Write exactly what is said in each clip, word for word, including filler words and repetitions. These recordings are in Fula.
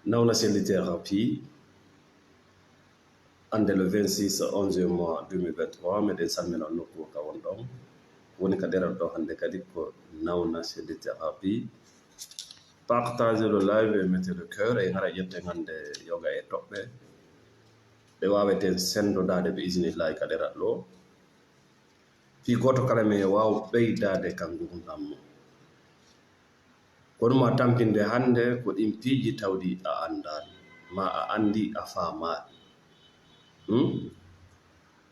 Nawna Cellithérapie, hannde le vingt-six onze mois deux mille vingt-trois, meɗen salmina nokku ka wonɗon. Woni ka ɗeral ɗo hannde kadi ko Nawna Cellithérapie. Partagez le live et mettez le cœur. En ara ƴetten hannde yoga e toɓɓe ɗe waaweten senndodaade bi iznillaahi ka ɗeral ɗo. Fii gooto kala men yo waaw ɓeydaade ka ngurndan mum. Ko ɗum a tampinde hannde ko ɗin piiji tawɗi a anndaali, maa a anndi a faamaali. Hmm?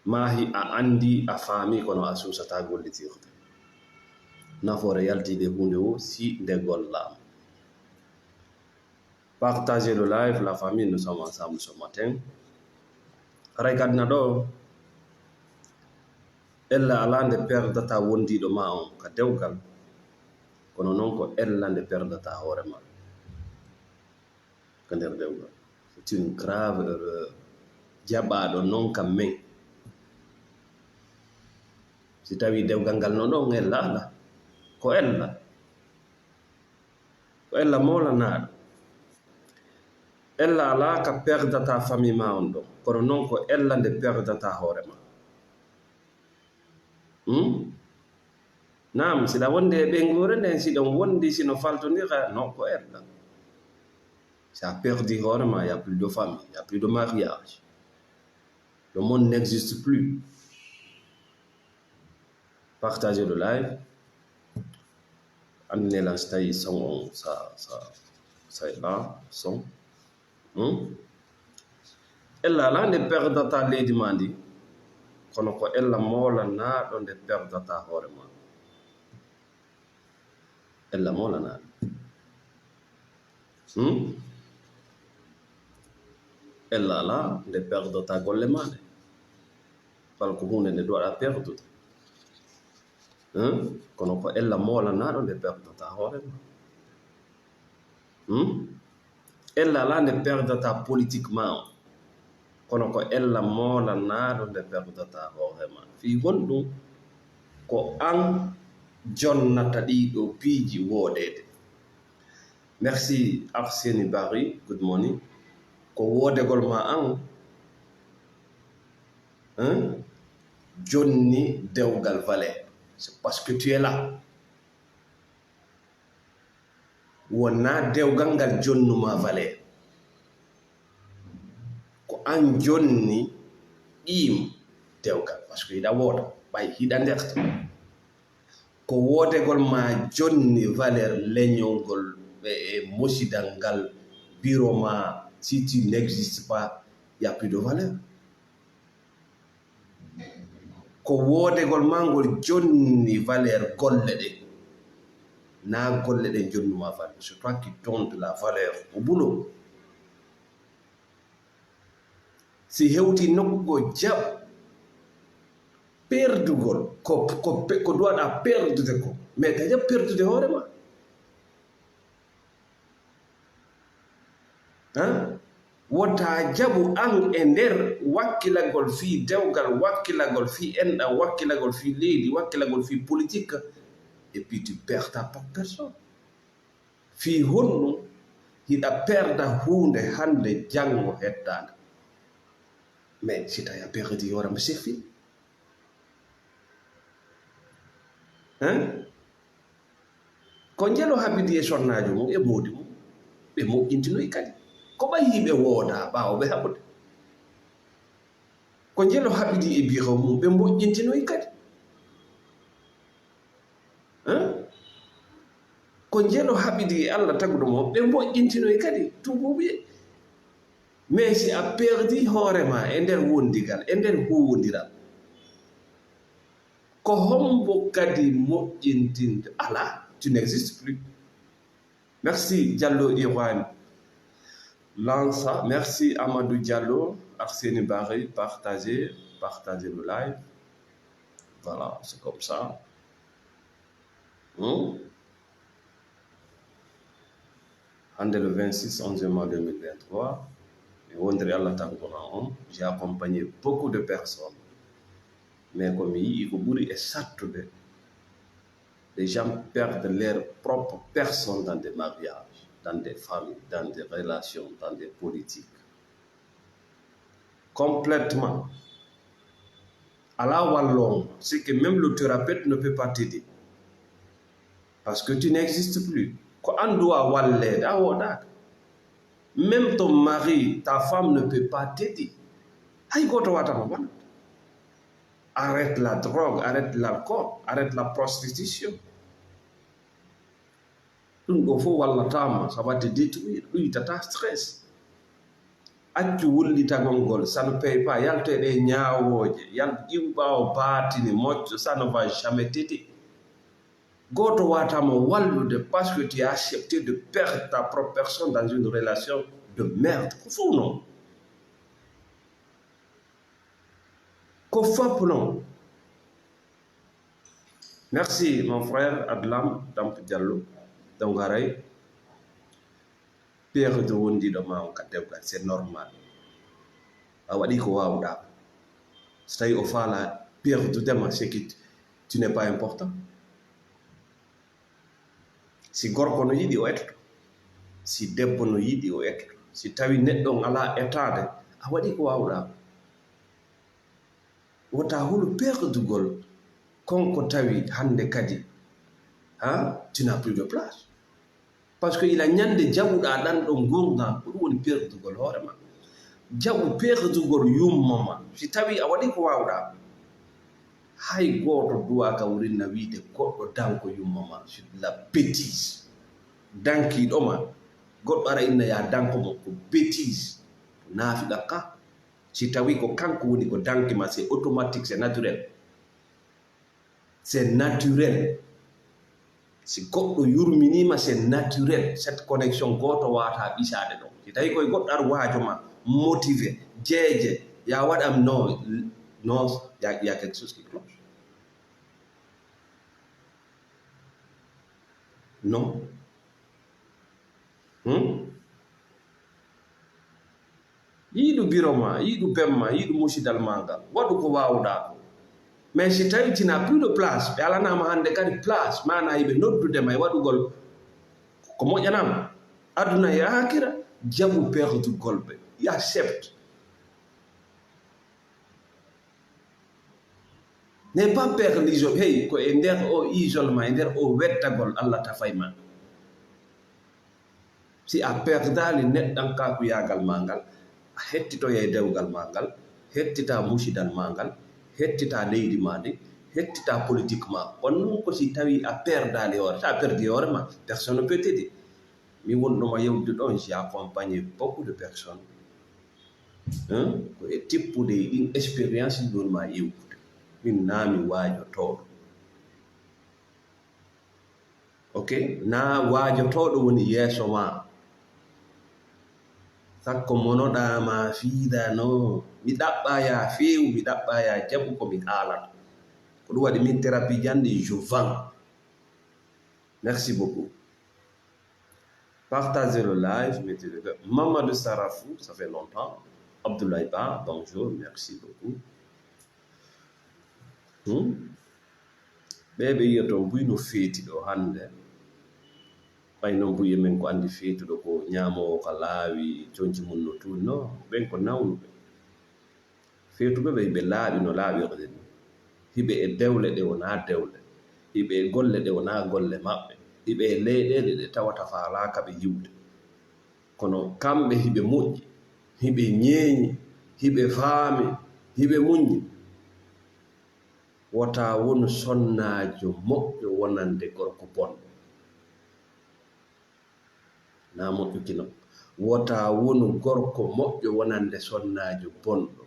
Maa hi a anndi a faami kono a suusataa gollitirde. Nafoore yaltiinde huunde wo si nde gollaama. Partagez le live, la famille, nous sommes ensemble ce matin. Haray ka aduna ɗo, ella alaa nde perdata wondiiɗo ma on ka dewgal, kono non ko ella nde perdata hoore ma ka nder dewgal. C'est une grave erreur. Jaɓaaɗo non ka men. Si tawi dewgal ngal non ɗon ella alaa, ko ella. Ko ella moolanaaɗo. Ella alaa ka perdata famille ma on ɗon, kono non ko ella nde perdata hoore ma. Hmm? Naam, siɗa wondi e ɓeynguure nden, siɗon wondi, sino faltondira, non ko ella. Si a perdi hoore ma, y a plus de famille, y a plus de mariage. Le monde n'existe plus. Partagez le live. Anndinee lan si tawi son on sa, sa, sa e lan son. Hmm? Ella alaa nde perdata leydi ma ndi, kono ko ella moolanaaɗo nde perdata hoore ma. Ella moolanaaɗo. Hmm? Ella alaa nde perdata golle ma nde. Walla ko huunde nde duwaɗa perdude. Hmm? Kono ko ella moolanaaɗo nde perdata hoore ma. Hmm? Ella alaa nde perdata politiquement on. Kono ko ella moolanaaɗo nde perdata hoore ma. Fii honɗum? Ko an jonnata ɗii ɗoo piiji woodeede. Merci Arseni Barry, good morning. Ko woodegol ma an, hein, jonni dewgal valeur. C'est parce que tu es là. Wonaa dewgal ngal jonnuma valeur. Ko an jonni ɗiim dewgal, parce que hiɗa wooda, ɓay hiɗa nderte. Ko woodegol ma jonni valeur leñol ngol e, e mosidal ngal, biro ma, si tu n'existes pas, y a plus de valeur. Ko woodegol ma ngol jonni valeur golle ɗen. Na golle ɗen jonnuma valeur. C'est toi qui donne de la valeur au boulot. Si hewti nokku goo, jaɓ perdugol ko, ko, ko duwaɗa perdude ko. Mais ka jaɓ perdude hoore ma. Hein? Wota jaɓu an e nder wakkilagol fii dewgal, wakkilagol fii enɗan, wakkilagol fii leydi, wakkilagol fii politique, et puis tu perds ta propre personne. Fii honɗum hiɗa perda huunde hannde, janngo, heddaande? Mais si tawi a perdi hoore ma, c'est fini. Hein? Ko njelo haɓidi e sonnaajo mum e moodi mum, ɓe moƴƴintinoyi kadi. Ko ɓay hiɓe wooda ɓaawo ɓe haɓude. Ko njelo haɓidi e biro mum, ɓe moƴƴintinoyi kadi. Hein? Ko njelo haɓidi e Allah taguɗo mo, ɓe moƴƴintinoyi kadi. Tout va bien. Mais si a perdi hoore ma e nder wondigal, e nder huwondiral, ko hombo kadi moƴƴintinde? Alaa, tu n'existes plus. Merci Diallo Iwan Lansa, merci Amadou Diallo, Arseni Barry, partagez, partagez le live. Voilà, c'est comme ça. Hmm? Hannde le vingt-six onze mois deux mille vingt-trois, mi wondiri Allah tan kono on, j'ai accompagné beaucoup de personnes. Mais ko mi yi'i ko ɓuri e sattude, les gens perdent leur propre personne dans des mariages. dans des familles, dans des relations, dans des politiques. Complètement. Alaa walloongo, c'est que même le thérapeute ne peut pas t'aider. Parce que tu n'existes plus. Ko an duwa walleede, a woɗaaka. Même ton mari, ta femme ne peut pas t'aider. Hay gooto waatama wallude. Arrête la drogue, arrête l'alcool, arrête la prostitution. Ɗum ɗo fof wallataama, ça va te détruire, ɗuytata stress. Accu wullitagol ngol, ça ne paye pas, yaltu e ɗe ñaawooje, yal iw ɓaawo baatini moƴƴo, ça ne va jamais t'aider. Gooto waatama wallude parce que tu as accepté de perdre ta propre personne dans une relation de merde. Ko fof noon. Ko fof noon. Merci mon frère Adlam Damp Diallo. Donc haray perdre wondiiɗo ma on ka dewgal, c'est normal. A waɗi ko waawɗa. So tawi o faala perdudema, c'est que tu n'es pas important. Si gorko no yiɗi, o etoto. Si debbo no yiɗi, o etoto. Si tawi neɗɗo on alaa etaade, a waɗi ko waawɗa. Wota hulu perdugol kon ko tawi hannde kadi, ha, tu n'as plus de place. Parce que ila ñande jaɓuɗa ɗan ɗon ngurndan, ko ɗum woni perdugol hoore ma. Jaɓu perdugol yumma ma. Si tawi a waɗi ko waawɗa, hay gooto duwaaka wurinna wiide goɗɗo danko yumma ma. C'est de la bêtise. Dankiiɗo ma, goɗɗo ara inna ya danko mo, ko bêtise. Ko naafiqa ka. Si tawi ko kanko woni ko danki ma, c'est automatique, c'est naturel. C'est naturel. Si goɗɗo yurminiima, c'est naturel. Cette connexion gooto waata ɓisaade ɗo. Si tawi koye goɗɗo ar waajo ma, motivé, jeeje, ya waɗam, non, non, il y a, il y a quelque chose qui cloche. Non. Hmm? Yiiɗu biro ma, yiiɗu bem ma, yiiɗu musidal ma ngal. Waɗu ko waawɗa ko. Mais si tawi tu n'as plus de place, ɓe alanaama hannde kadi place, maana yiɓe noddude ma e waɗugol ko moƴƴanaama. Aduna e aakira, jaɓu perdugol ɓe. Accepte. N'aie pas peur l'iso-, hey, ko e nder o isolement, e nder o weddagol Allah tafay ma. Si a perdaali neɗɗankakuyaagal ma ngal, a hettitoyay dewgal ma ngal, hettita musidal ma ngal, hettita leydi ma ndi, hettita politique ma. Kono noon ko si tawi a perdaali hoore, so a perdi hoore ma, personne ne peut t'aider. Mi wonɗoma yewtude ɗon, j'ai accompagné beaucoup de personnes. Hein? Ko e tippude e ɗin expérience ɗi ɗon ma yewtude. Min naa mi waajotooɗo. Ok? Naa waajotooɗo woni yeeso ma. Sakko monoɗaa ma fiida no. Mi ɗaɓɓa ya feewu, mi ɗaɓɓa ya jaɓu ko mi haalata. Ko ɗum waɗi min thérapie jannde, je vends. Merci beaucoup. Partagez le live, mettez le cœur. Mamadou Sarafou, ça fait longtemps. Abdoulaye Ba, bonjour, merci beaucoup. Hmm? Ɓe ɓe yiya toon buy no feeti ɗo hannde. Ɓay noon buy e men ko anndi feetuɗo ko ñaamoowo ka laawi, conci mum no tuuni. No, ɓen ko nawnuɓe. Feetuɓe ɓe, hiɓe laaɓi no laaɓirɗen ni. Hiɓe e dewle ɗe wonaa dewle. Hiɓe e golle ɗe wonaa golle maɓɓe. Hiɓe e leyɗeele ɗe tawata faalaaka ɓe yiwde. Kono kamɓe hiɓe moƴƴi, hiɓe ñeeñi, hiɓe faami, hiɓe muññi. Wota wonu sonnaajo moƴƴo wonande gorko bonɗo. Na moƴƴuki non. Wota wonu gorko moƴƴo wonande sonnaajo bonɗo.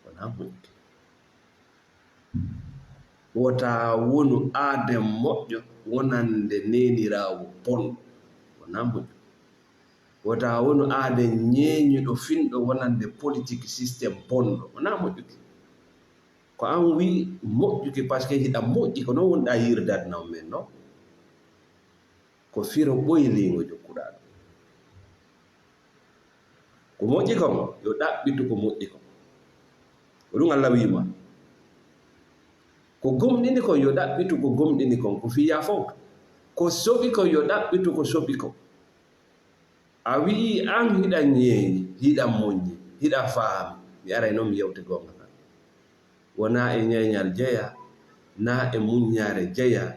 Wona moƴƴuki. Wota wonu aaden moƴƴo wonande neeniraawo bonɗo. Wona moƴƴuki. Wota wonu aaden ñeeñuɗo finɗo wonande politique système bonɗo. Wona moƴƴuki. Ko an wi'i moƴƴuki, parce que hiɗa moƴƴi, ko non wonɗa yiirde aduna on men non. Ko firo ɓoyliingo jokkuɗaa ɗum. Ko moƴƴi kon, yo ɗaɓɓitu ko moƴƴi kon. Ko ɗum Allah wi'ima. Ko gomɗini kon, yo ɗaɓɓitu ko gomɗini kon, ko fii ya fowto. Ko soɓi kon, yo ɗaɓɓitu ko soɓi kon. A wi'i an hiɗa ñeeñi, hiɗa muññi, hiɗa faami. Mi aray noon mi yewte goonga kan. Wonaa e ñeeñal jeyaa, naa e muññaare jeyaa,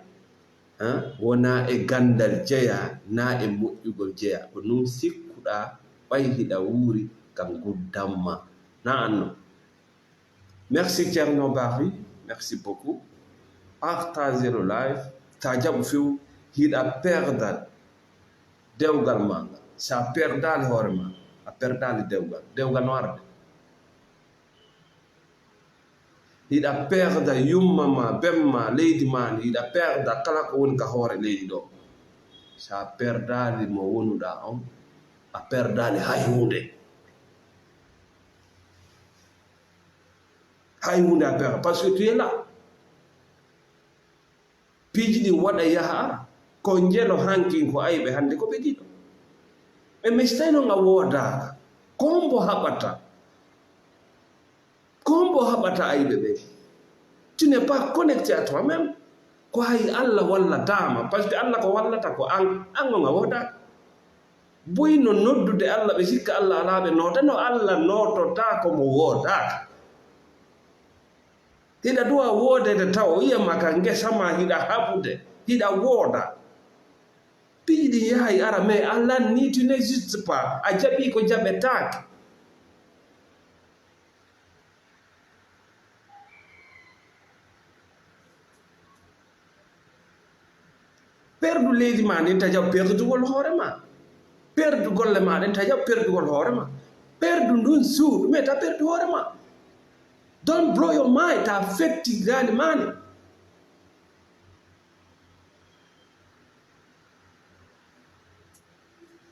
ah, wonaa e ganndal jeyaa, naa e moƴƴugol jeyaa. Ko noon sikkuɗaa, ɓay hiɗa wuuri ka nguddan maa. Naa anno. Merci Thierno Barry, merci beaucoup. Partagez le live. Sa jaɓu few, hiɗa perda dewgal maa ngal. Sa perdaali hoore maa, a perdaali dewgal. Dewgal no arde. Hiɗa perda yumma maa, ben maa, leydi maa ndi, hiɗa perda kala ko woni ka hoore leydi ɗo. Sa perdaali mo wonuɗaa on, a perdaali hay huunde. Hay huunde a perda, parce que tu es là. Piiji ɗin waɗa yaha ara. Ko njelo hankin ko ayɓe hannde ko ɓe ɗiɗo. Mais, mais si tawi noon a woodaaka, ko hombo haɓata? Ko hombo haɓata ayɓe ɓe? Tu n'es pas connecté à toi-même. Ko hay Allah wallataama, parce que Allah ko wallata ko an, an on a woodaaka. Buy no noddude Allah, ɓe sikka Allah alaa ɓe noota, no Allah noototaa ko mo woodaaka. Hiɗa duwa woodeede taw, o yiya ma ka ngesa ma, hiɗa haɓude, hiɗa wooda. Piiji ɗin yahay ara, mais a lanni, tu n'existes pas, a jaɓi ko jaɓetaake. Perdu leydi ma ndin, ta jaɓ perdugol hoore ma. Perdu golle ma ɗen, ta jaɓ perdugol hoore ma. Perdu ndun suudu, mais ta perdu hoore ma. Don't blow your mind, ta fetti gaali ma ni.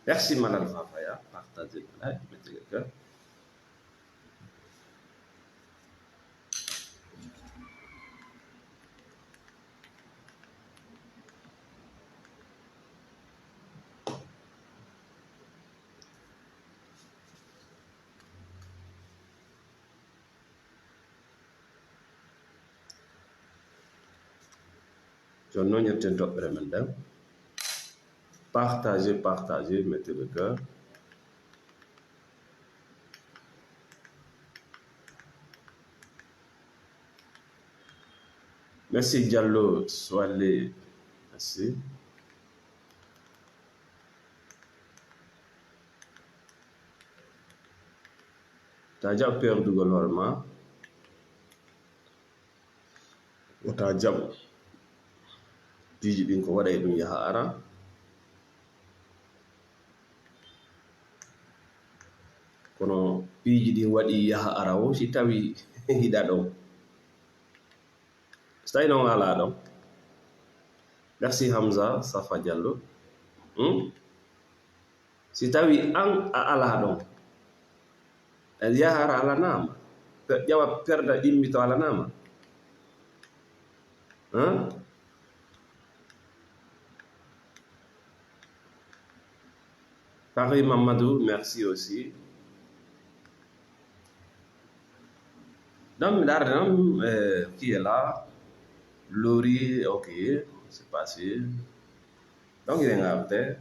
Merci Malal Fafaya, partagez le live, mettez le cœur. Jooni noon, ƴetten toɓɓere men nden. Partagez, partagez, mettez le cœur. Merci Diallo Soale. Merci. Ta jaɓ perdugol hoore ma. Wota jaɓu. Piiji ɗin ko waɗay ɗum yaha ara. Kono piiji ɗin waɗi yaha ara o, si tawi hiɗa ɗon. Si tawi non alaa ɗon. Merci Hamza Safa Diallo. Hmm? Si tawi an a alaa ɗon, en yahara alanaama, pe-, ƴawa perda immito alanaama. Hein? Paris Mamadou, merci aussi. Donc, miɗa arde noon, eh, qui est là? Lori, ok, c'est passé. Donc, il est arde.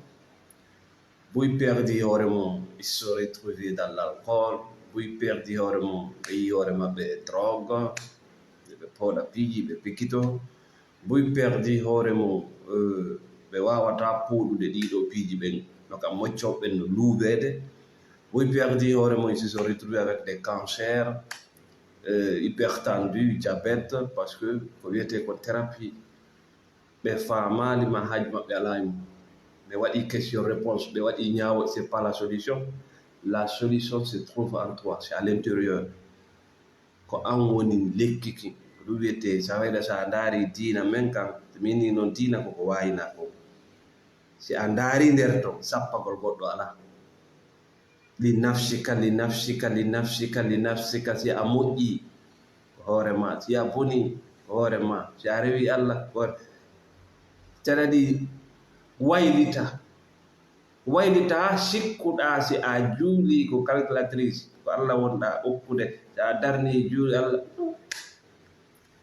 Buy perdi hoore mum, il se retrouve dans l'alcool. Buy perdi hoore mum, ɓe yi hoore maɓɓe e drogue. Ɓe pooɗa piiji, ɓe pikkito. Buy perdi hoore mum, eh, ɓe waawataa pooɗude ɗiɗo piiji ɓen. No ka moccooɓe ɓen no luubeede. Buy perdi hoore mum, il se retrouve avec des cancers, eh, hypertendu, diabète, parce que ko wiyetee ko thérapie. Ɓe faamaali ma haaju maɓɓe alaa e mum. Ɓe waɗi question réponse, ɓe waɗi ñaawo, c'est pas la solution. La solution se trouve en toi, c'est à l'intérieur. Ko an woni lekki ki. Ko ɗum wiyetee, so a wayla so a ndaari diina men kan, min ni noon diina koko waayinaa ko. Si a ndaari nder ton, sappagol goɗɗo alaa. Li nafsika, li nafsika, li nafsika, li nafsika, si a moƴƴi, ko hoore ma, si a boni, ko hoore ma, si a rewi Allah, ko hoore. Cagadi waylita, waylita, sikkuɗaa si a juuli ko calculatrice, ko Allah wonɗaa okkude, si a darni juuli Allah,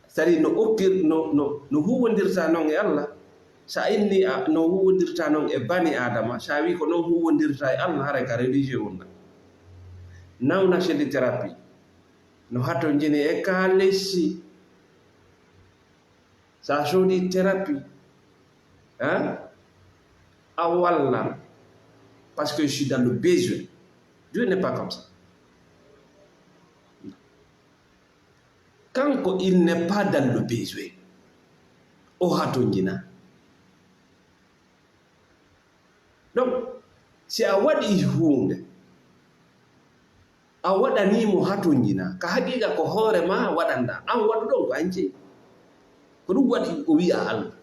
sari no okkir-, no, no, no huwondirta noon e Allah, Sa inni a, no huwondirta noon e bani Adama, sa wi ko noon huwondirta e Allah, haray ka religieux wonda. Nawna seli thérapie. No hatonjini e kaalisi. Sa soodi thérapie, hein? A walla. Parce que je suis dans le besoin. Dieu n'est pas comme ça. Kanko, il n'est pas dans le besoin. O hatonjina. Donc, si a waɗi huunde, a waɗanii mo hatonjina, ka haqiiqa ko hoore ma waɗanɗa, an waɗuɗon ko an jeyi. Ko ɗum waɗi o wi'a Allah.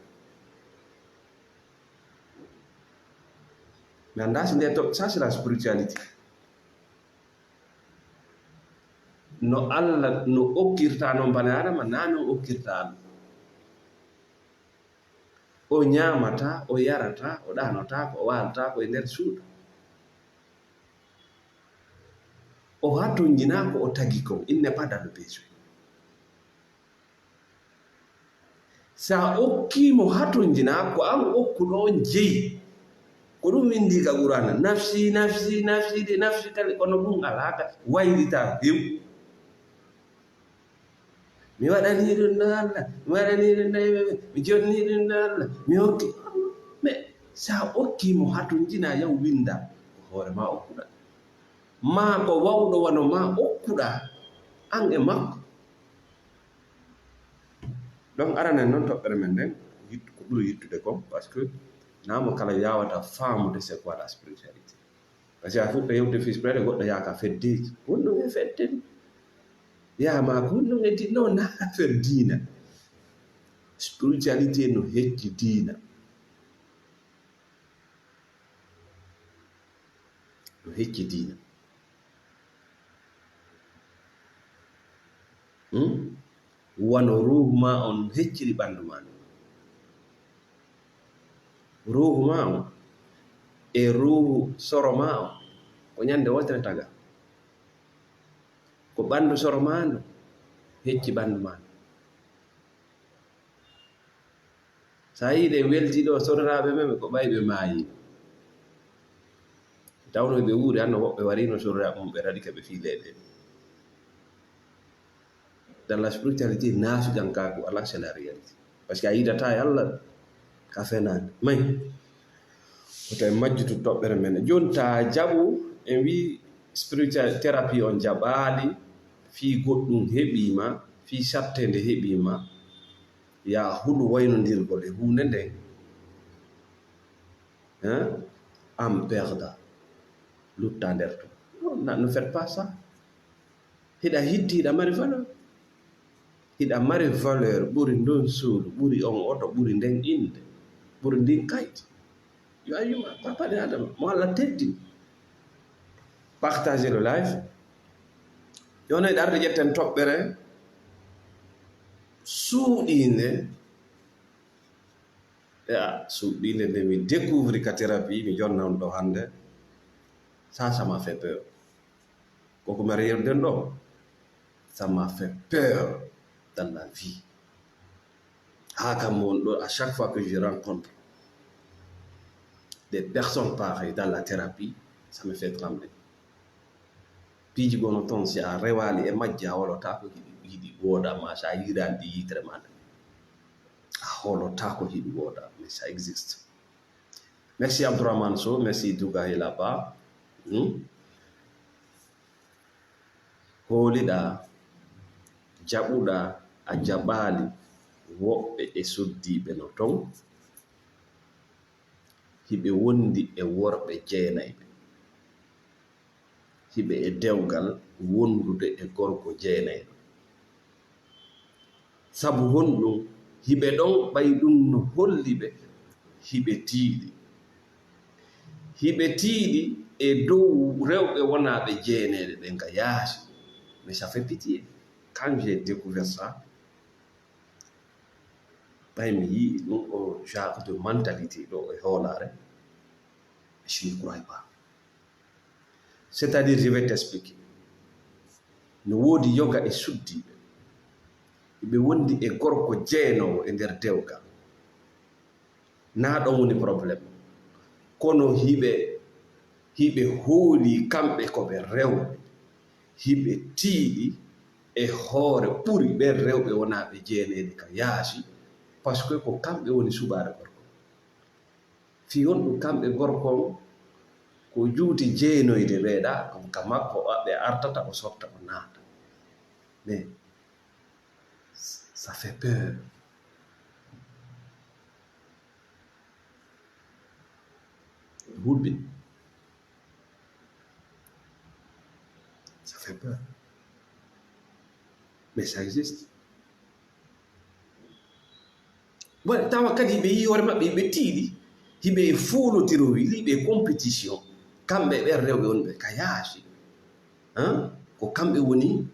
Mi anndaa si nde to, ça c'est la spiritualité. No Allah, no okkirta noon bani Adama, na noon okkirta Allah. O ñaamataa, o yarataa, o ɗaanotaako, o waalataako e nder suudu. O hatonjinaa ko o tagi kon, il n'est pas dans le besoin. Sa okkii mo hatonjinaa, ko an okkuɗo on jeyi. Ko ɗum winndi ka Qur'aana, "Nafsi, nafsi, nafsi, de nafsi kadi, kono ɗum alaa ka waylita few." Mi waɗanii ɗum no Allah, mi waɗanii ɗum no, mi jonnii ɗum no Allah, mi hokki. Mais sa okkii mo hatonjinaa, yaw winnda, ko hoore ma okkuɗa. Maa ko wawɗo wano ma okkuɗa, an e makko. Donc, aranen noon toɓɓere men nden, yittu-, ko ɓuri yittude ko, parce que na mo kala yawata faamude c'est quoi la spiritualité. Parce que a fuɗɗo yewte fii spiritualité, goɗɗo yaaka feddeeji. Wonno e fedde ni. Yaa ma ko wonno e di-, non, na affaire diina. Spiritualité no hecci diina. No hecci diina. Hmm? Wano ruuhu ma on hecciri ɓandu ma ndun. Ruuhu ma on e ruuhu soro ma on ko ñande wootere taga. Ko ɓandu soro ma ndun hecci ɓandu ma ndun. Sa yi'i ɗen weltii ɗo, sororaaɓe men ko ɓay ɓe maayii. Tawno ɓe wuuri, hanno woɓɓe wariino, sororaaɓe mum ɓe raɗike ɓe fii leeɗe. Dans la spiritualité, naasujankaaku alaa, c'est la réalité. Parce que a yidataa e Allah, ka fenaande. May, wota en majjitu toɓɓere men. Jooni ta jaɓu, en wii spiritual thérapie on jaɓaali, fii goɗɗum heɓii ma, fii satteende heɓii ma, yaa hulu waynondirgol e huunde nden, hein? An perda, lutta nder ton. Non, na, ne faites pas ça. Hiɗa hitti, hiɗa mari valeur. Hiɗa mari valeur ɓuri ndun suudu, ɓuri on oto, ɓuri nden innde, ɓuri ndin kayti. Yo a yuma, papa de Adama, mo Allah teddini. Partagez le live. Yo ne darde ƴetten toɓɓere suuɗiinde. Ya, suuɗiinde nde mi découvri ka thérapie, mi jonna on ɗo hannde. Ça, ça m'a fait peur. Koko mi ari yerude ɗo, ça m'a fait peur dans la vie. Haa kam mo won ɗo, à chaque fois que je rencontre des personnes pareilles dans la thérapie, ça me fait trembler. Piiji gono toon, si a rewaali e majji, a holotaako hiɗi, hiɗi wooda, ma sa yiidaani ɗi yitere ma nde, a holotaako hiɗi wooda, mais ça existe. Merci Abdourahmane Sow, merci Douga Hilaba. Hmm? Hooliɗaa, jaɓuɗaa, a jaɓaali, woɓɓe e soddiiɓe no toon, hiɓe wondi e worɓe jeenayɓe, hiɓe e dewgal wondude e gorko jeenayɗo. Sabu honɗum? Hiɓe ɗon ɓay ɗum no holli ɓe hiɓe tiiɗi. Hiɓe tiiɗi e dow rewɓe wonaaɓe jeeneeɓe ɓen ka yaasi. Mais ça fait pitié. Quand j'ai découvert ça, ɓay mi yii ɗum, o genre de mentalité ɗo e hoolaare, je ne crois pas. C'est-à-dire, je vais t'expliquer. No woodi yoga e suddiiɓe. Ɓe wondi e gorko jeenoowo e nder dewgal. Naa ɗon woni problème. Kono hiɓe, hiɓe hooli kamɓe ko ɓe rewɓe, hiɓe tiiɗi e hoore ɓuri ɓen rewɓe wonaaɓe jeeneede ka yaasi, parce que ko kamɓe woni suɓaare gorko. Fii honɗum kamɓe gorko on, ko juuti jeenoyde ɓeyɗa, ka makko o, ɓe artata, o sotta, o naata. Mais ça fait peur. Hulɓe. Ça fait peur. Mais ça existe. Bon, tawa kadi ɓe yii hoore maɓɓe, ɓe tiiɗi, hiɓe e foolotiro, hiɓe e compétition, kamɓe ɓen rewɓe wonɓe ka yaasi. Hein? Ko kamɓe woni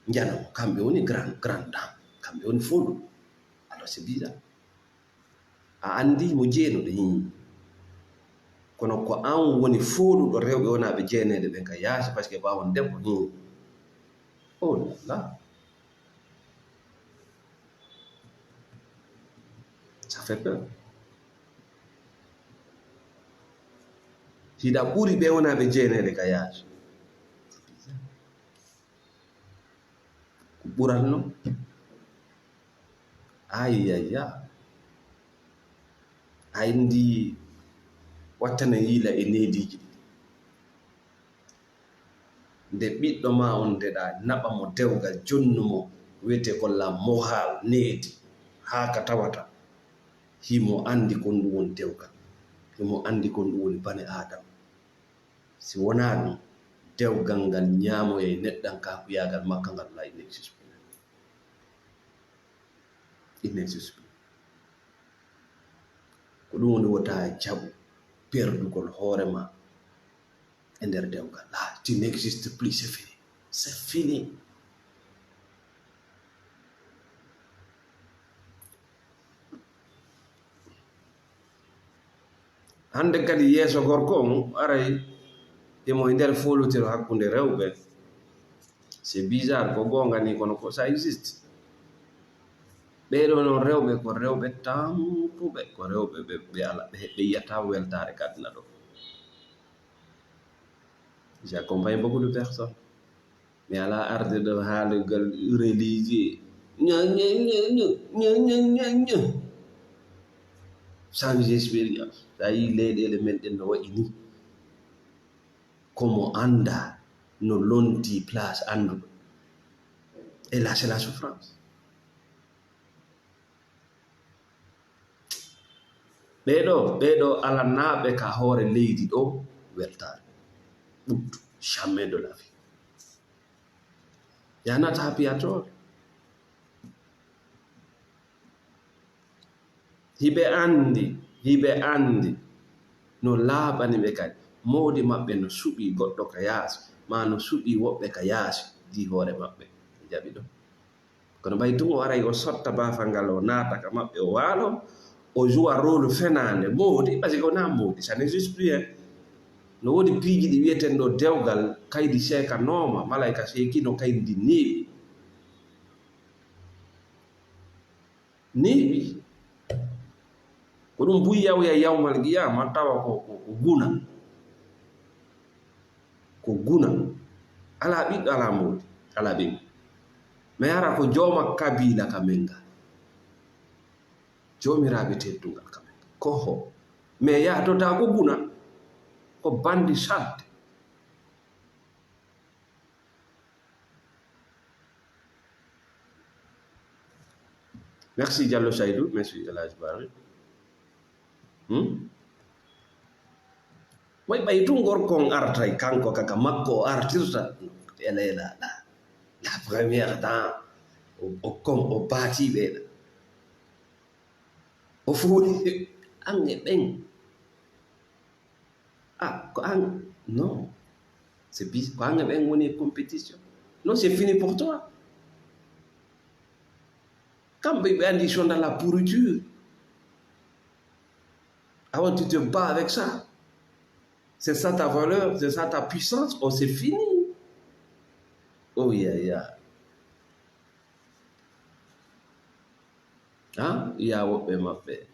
njano, kamɓe woni grand, grand dame, kamɓe woni fooluɓe. Alors, c'est bizarre. A anndi mo jeenuɗo, hii. Kono ko an woni fooluɗo rewɓe wonaaɓe jeeneede ɓen ka yaasi, parce que ɓaawo on debbo, hii. Oh là là. Ça fait peur. Hiɗa ɓuri ɓe wonaaɓe jeeneede ka yaasi. Ko ɓuratno. Ayaya. Ay ndi wattana yiila e neediiji ɗi. Nde ɓiɗɗo ma on ndeɗa naɓa mo dewgal, jonnu mo, wiyetee ko la moral needi, haa ka tawata himo anndi kon ɗum woni dewgal, himo anndi kon ɗum woni bane Aadama. Si wonaa ɗum, dewgal ngal ñaamoyay neɗɗankaakuyaagal makka ngal, la, il n'existe plus. Il n'existe plus. Ko ɗum woni wota jaɓu perdugol hoore ma e nder dewgal. Là, tu n'existes plus, c'est fini. C'est fini. Hannde kadi yeeso gorko on aray himo e nder foolotiro hakkunde rewɓe. C'est bizarre, ko goonga ni, kono ko ça existe. Ɓee ɗoo noon rewɓe, ko rewɓe tampuɓe, ko rewɓe ɓe, ɓe ala, ɓe, ɓe yiyata weltaare ka aduna ɗo. J'accompagne beaucoup de personnes. Mi alaa arde ɗo haalugol religieux. Ña, ña, ña, ña. Sans expérience. Sa yii leyɗeele men ɗen no wayi ni. Ko mo anndaa no lontii place annduɗo. Et là, c'est la souffrance. Ɓee ɗoo, ɓee ɗoo alanaaɓe ka hoore leydi ɗoo weltaare. Ɓuttu, jamais de la vie. Yanata happy at all. Hiɓe anndi, hiɓe anndi no laaɓani ɓe kadi. Moodi maɓɓe no suɓii goɗɗo ka yaasi, maa no suɓii woɓɓe ka yaasi, dii hoore maɓɓe. Jaɓi ɗum. Kono ɓay tun o aray o sotta baafal ngal, o naata ka maɓɓe, o waalo, o joua rôle fenaande moodi, parce que wonaa moodi, ça n'existe plus, hein. No woodi piiji ɗi wiyeten ɗo dewgal, kaydi seekanooma, malayka seekino kaydi ndi neeɓi. Neeɓi. Ko ɗum buy yawya yawmal qiyama tawa ko, ko, ko guna. Ko guna. Alaa ɓiɗɗo, alaa moodi, alaa ɓiɗɗo. Mi ara ko jooma kabiila ka men ngal. Joomiraaɓe teddungal ka men ngal. Ko ho. Mais yahdotaa ko guna. Ko bandi salde. Merci Diallo Saydou, merci El Hadj Barry. Hmm? Way ɓay tun gorko on artay kanko kaka makko o artirta. Elayla la, la première temps o, o kom o baatiɓe la. O fuuri ange ɓen. Ah, ko an, non. C'est bis, ko an e ɓen woni e compétition. Non, c'est fini pour toi. Kamɓe ɓe anndi, ils sont dans la pourriture. Avant, tu te bats avec ça. C'est ça ta valeur, c'est ça ta puissance. Oh, c'est fini. Oh, ya, ya. Ah, il y a woɓɓe maɓɓe.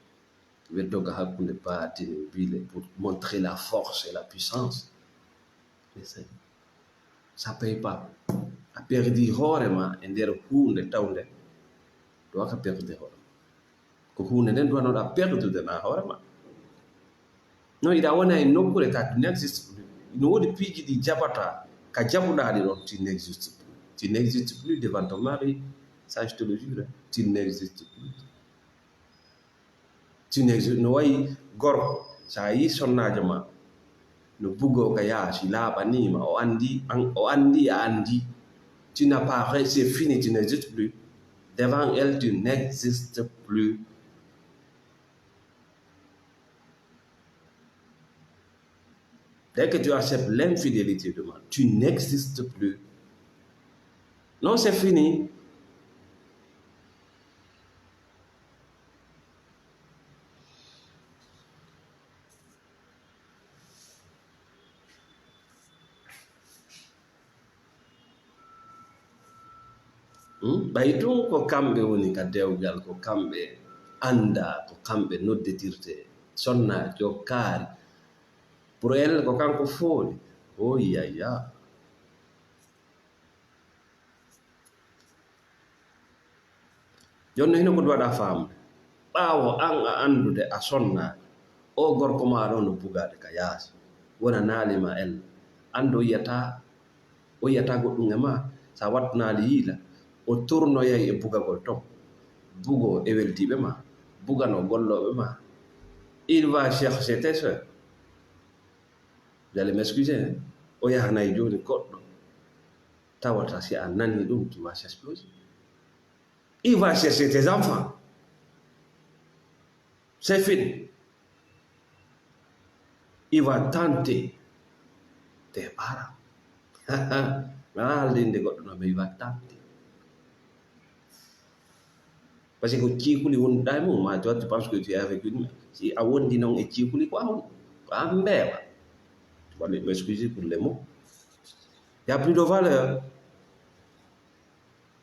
Weddoga hakkunde baatini, bile, pour montrer la force et la puissance. Mais c'est, ça paye pas. A perdi hoore ma e nder huunde tawnde, ɗo ka perdi hoore ma. Ko huunde nden duwanoɗa perdude na hoore ma. Non, iɗa wona e nokkure ka tu n'existe plus. No woodi piiji ɗi jaɓata, ka jaɓuɗa ɗi ɗon, tu n'existe plus. Tu n'existe plus devant ton mari, ça je te le jure, tu n'existe plus. Tu n'exi-, no wayi gorko, sa yi sonnaajo ma no bugo ka yaasi, laaɓaniima, o anndi, an, o anndi a anndi. Tu n'as pas re-, c'est fini, tu n'existes plus. Devant elle, tu n'existes plus. Dès que tu acceptes l'infidélité de ma, tu n'existes plus. Non, c'est fini. Hmm? Ɓay tun ko kamɓe woni ka dewgal, ko kamɓe annda, ko kamɓe noddetirte. Sonna jokkaari. Pour elle, ko kanko fooli. O yaya. Jooni no hino ko waɗa faamude. Ɓaawo an a anndude a sonna, o gorko ma ɗo no bugaade ka yaasi. Wona naali ma elle. Anndu o yiyata, o yiyata goɗɗum e ma. Sa wattu naali yiila, o tournoyay e bugagol ton. Bugo e weldiiɓe ma, bugano gollooɓe ma. Il va chercher tes soeurs. Vous allez m'excuser, hein. O yahanay jooni goɗɗo. Tawata si a nani ɗum, tu vas s'exploser. Il va chercher tes enfants. C'est fini. Il va tenter tes parents. Mi alaa haalde innde goɗɗo no, mais il va tenter. Parce que ko ciikuli wonduɗa e mum, ma toi, tu penses que tu es avec une, si a wondi noon e ciikuli, ko a won, ko a mbeewa. Walla, m'excuse pour les mots. Il y a plus de valeur.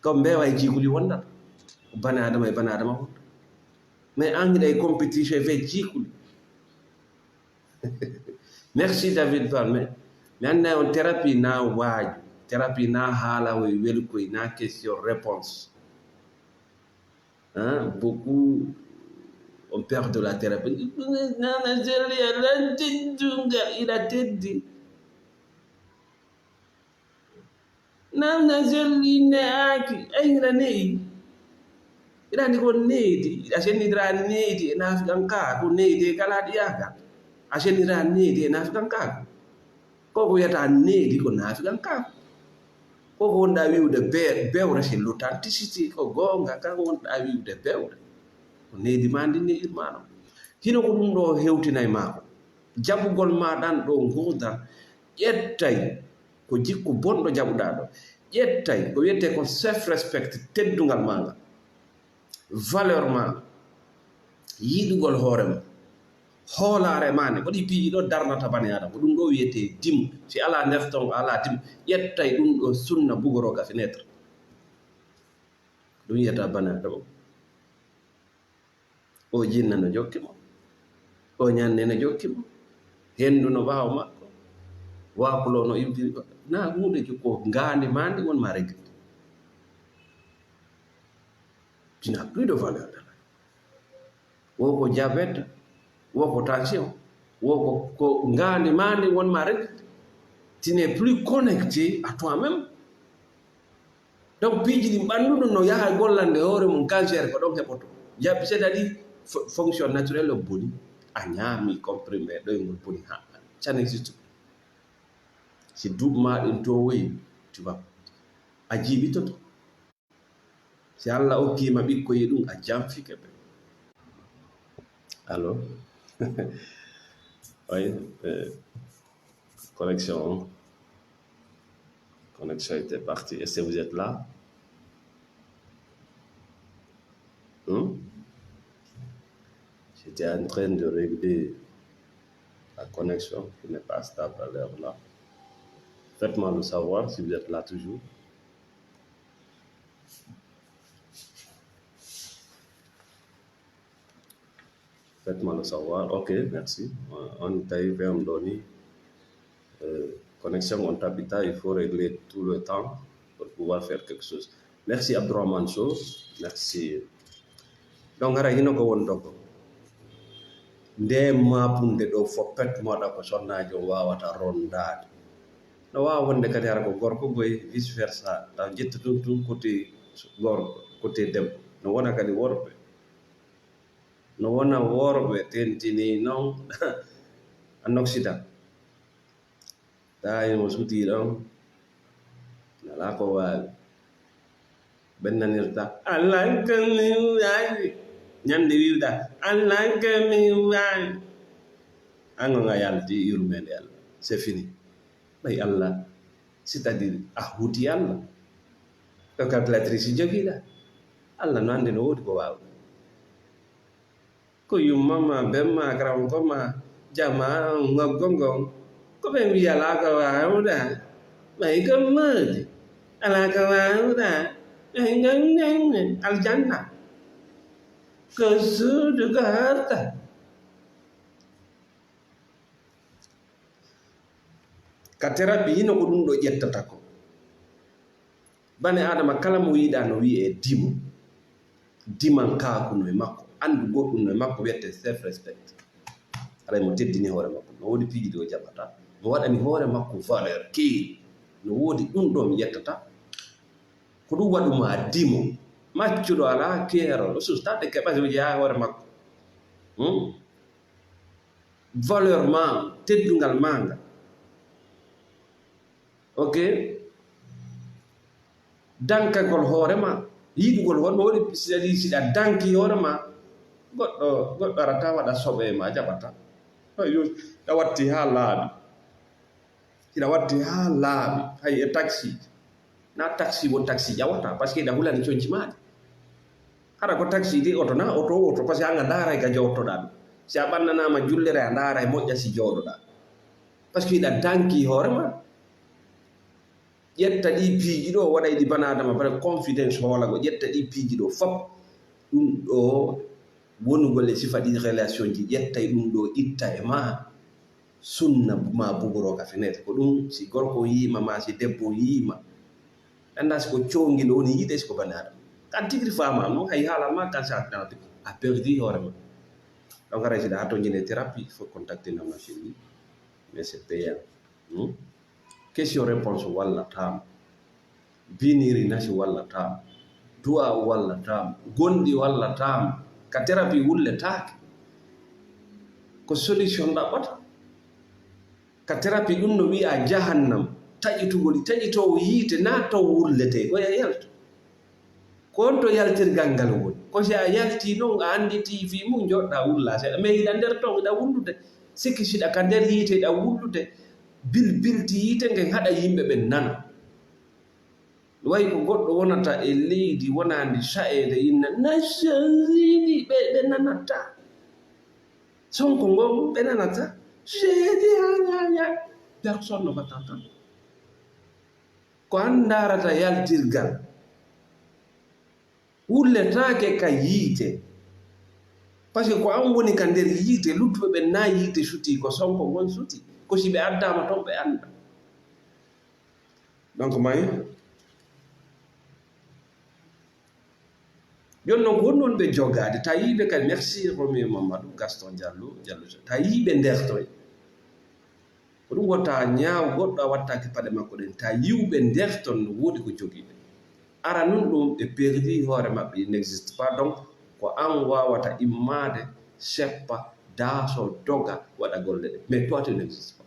Ko mbeewa e ciikuli wondata. Ko bane Adama e bane Adama wonda. Mais an hiɗa e compétition avec ciikuli. Merci David Palme. Mi annda on thérapie na waaju. Thérapie na haala hoy welkoy na question réponse. Hein? Beaucoup ont peur de la thérapie. Nana Zeli a lantin dunga ila teddi. Nana Zeli ne aki, ay ila neyi. Ila ni ko needi, ila senidira needi e nafikan ka, ko needi e kala diyaga. A senidira needi e nafikan ka. Ko ko wiyata needi ko nafikan ka. Ko ko wonɗa wi'ude be-, bewre, c'est l'authenticité, ko goonga kan wonɗa wi'ude bewre. Ko needi ma ndi ne'irma ɗon. Hino ko ɗum ɗo hewtinay ma ko. Jaɓugol ma ɗan ɗo ngurdan, ƴettay ko jikku bonɗo jaɓuɗa ɗo. Ƴettay ko wiyete ko self-respect, teddungal ma ngal. Valeur ma, yiɗugol hoore ma, hoolaare ma ne, ko ɗi piiji ɗo darnata bani Adama. Ko ɗum ɗo wiyete dimu. Si ala nder ton, ala dimu. Ƴettay ɗum ɗo sunna bugoro ka fenêtre. Ɗum wiyata bani Adama. O jinna no jokki mo. O ñande no jokki mo. Hendu no ɓaawo makko. Waakulo no iwtiri ko. Na huunde jokko ngaandi ma ndi won ma regret. Tu n'as plus de valeur de la. Wo ko diabète, wo ko tension, wo ko, ko ngaandi ma ndi won ma rek. Tu n'es plus connecté à toi-même. Donc, piiji ɗin ɓanndu ɗum no yaha gollande hoore mum, cancer ko ɗon heɓoto. Jaɓi, c'est-à-dire, fo-, fonction naturelle o boni, a ñaami comprimé, ɗoyngol boni ha, ça n'existe plus. Si duuɓi ma ɗin towoyi, tu vas, a jiiɓitoto. Si Allah okkiima ɓikkoy e ɗum, a janfike ɓe. Allô? Oui, euh, connexion. Connexion était partie. Est-ce que vous êtes là? Hmm? J'étais en train de régler la connexion qui n'est pas stable à l'heure là. Faites-moi le savoir si vous êtes là toujours. Faites-moi le savoir. Ok, merci. Euh, on tawi ɓe on ɗo ni. Euh, connexion on tabita, il faut régler tout le temps pour pouvoir faire quelque chose. Merci Abdourahmane Sow. Merci. Donc hara hino ko woni ɗo ko. Nde mapunde ɗo foppet moɗa ko sonnaajo wawata rondaade. No wawa wonde kadi hara ko gorko goy vice versa. Taw jetta tun tun côté gorko, côté debbo. No wona kadi worɓe. No wona worɓe tentini non en Occident. Tawi mo suti ɗon, alaa ko waawi. Ɓen nanirta, "Allah ka mi waawi." Ñande wiwɗa, "Allah ka mi waawi." An on a yalti yurmeende Allah. C'est fini. Ɓay Allah, c'est-à-dire a huuti Allah. Ko calculatrice jogiɗa. Allah no anndi no woodi ko waawi. Ko yumma ma, ben ma, karamoko ma, jama, ngoggo ngon. Ko ɓe wiya alaa ko waawuɗa. Ɓay ko moodi. Alaa ko waawuɗa. Ɓay ngon ngon ngon. Aljanna. Ko suudu ko harta. Ka terapi hino ko ɗum ɗo ƴettata ko. Bane Adama kala mo yiɗa no wi'e dimo. Dimankaaku no e makko. Anndu goɗɗum no e makko wiyete self respect. Haray mo teddini hoore makko. No woodi piiji ɗi o jaɓata. Mo waɗani hoore makko valeur. Keeri. No woodi ɗum ɗo mi ƴettata. Ko ɗum waɗu ma dimo. Maccuɗo alaa keerol. O sustade keɓa so jeyaa hoore makko. Hmm? Valeur ma, teddungal ma ngal. Ok? Dankagol hoore ma, yiɗugol hoore ma, waɗi si, si a danki hoore ma, goɗɗo, goɗɗo arata waɗa soɓe ma, jaɓata. Yo, a watti haa laaɓi. Hiɗa watti haa laaɓi, hay e taxi. Na taxi wo taxi ƴawata, parce que hiɗa hulani conci maaɗi. Hara ko taxi di oto na oto oto, parce que an a ndaaray ka jooɗoɗaa ɗum. Si a ɓannanaama jullere, a ndaaray moƴƴa si jooɗoɗaa. Parce que hiɗa danki hoore ma. Ƴetta ɗi piiji ɗo, waɗay ɗi bana Adama, bana confidence hoolago. Ƴetta ɗi piiji ɗo fop. Ɗum ɗo wonugol e sifa ɗi relation ji, ƴettay ɗum ɗo itta e ma. Sunna ma bugoro ka fenêtre. Ko ɗum, si gorko yiima ma, si debbo yiima. Annda si ko coongi ɗo woni yiide, si ko bani Adama. Kan tigri fama, non, hay haala ma, kan sa a perdu hoore ma. Donc, hara si ɗa to jine thérapie, il faut contacter na machine ni. Mais c'est payant. Hmm? Question réponse walla tam. Biniri nasi walla tam. Du'a walla tam. Gondi walla tam. Ka thérapie wulletaake. Ko solution ɗaɓɓata. Ka thérapie ɗum no wi'a jahannam. Taƴitugol, taƴitowo yiite na to wullete. Ko ya yalto. Ko on to yaltirgal ngal woni. Ko si a yalti non, a annditi fii mum, njoɗɗa wulla seeɗa. Mais hiɗa nder ton, hiɗa wullude. Sikki siɗa ka nder yiite, hiɗa wullude. Bilbilti yiite ngen haɗa yimɓe ɓen nana. Way ko goɗɗo wonata e leydi wonaandi sa'eede inna Nations Unies, ɓe, ɓe nanata. Sonko ngon, ɓe nanata. Seedi ha, ya, ya. Personne ne va t'entendre. Ko an ndaarata yaltirgal. Wulletaake ka yiite. Parce que ko an woni ka nder yiite, luttuɓe ɓen na yiite suti, ko Sonko ngon suti. Ko si ɓe addaama ton, ɓe annda. Donc, may, jooni non, ko honno woni ɓe jogaade? Tawi ɓe kadi, merci, Romuald Mamadou, Gaston Diallo, Diallo, tawi ɓe ndertoy. Ko ɗum wota ñaaw goɗɗo a wattaaki paɗe makko ɗen. Ta yiw ɓe nderton no woodi ko jogii ɓe. Ara nun ɗum ɓe perdi hoore maɓɓe, il n'existe pas. Donc, ko an waawata immaade, seppa, daaso, doga, waɗa golle ɗe. Mais toi, tu n'existes pas.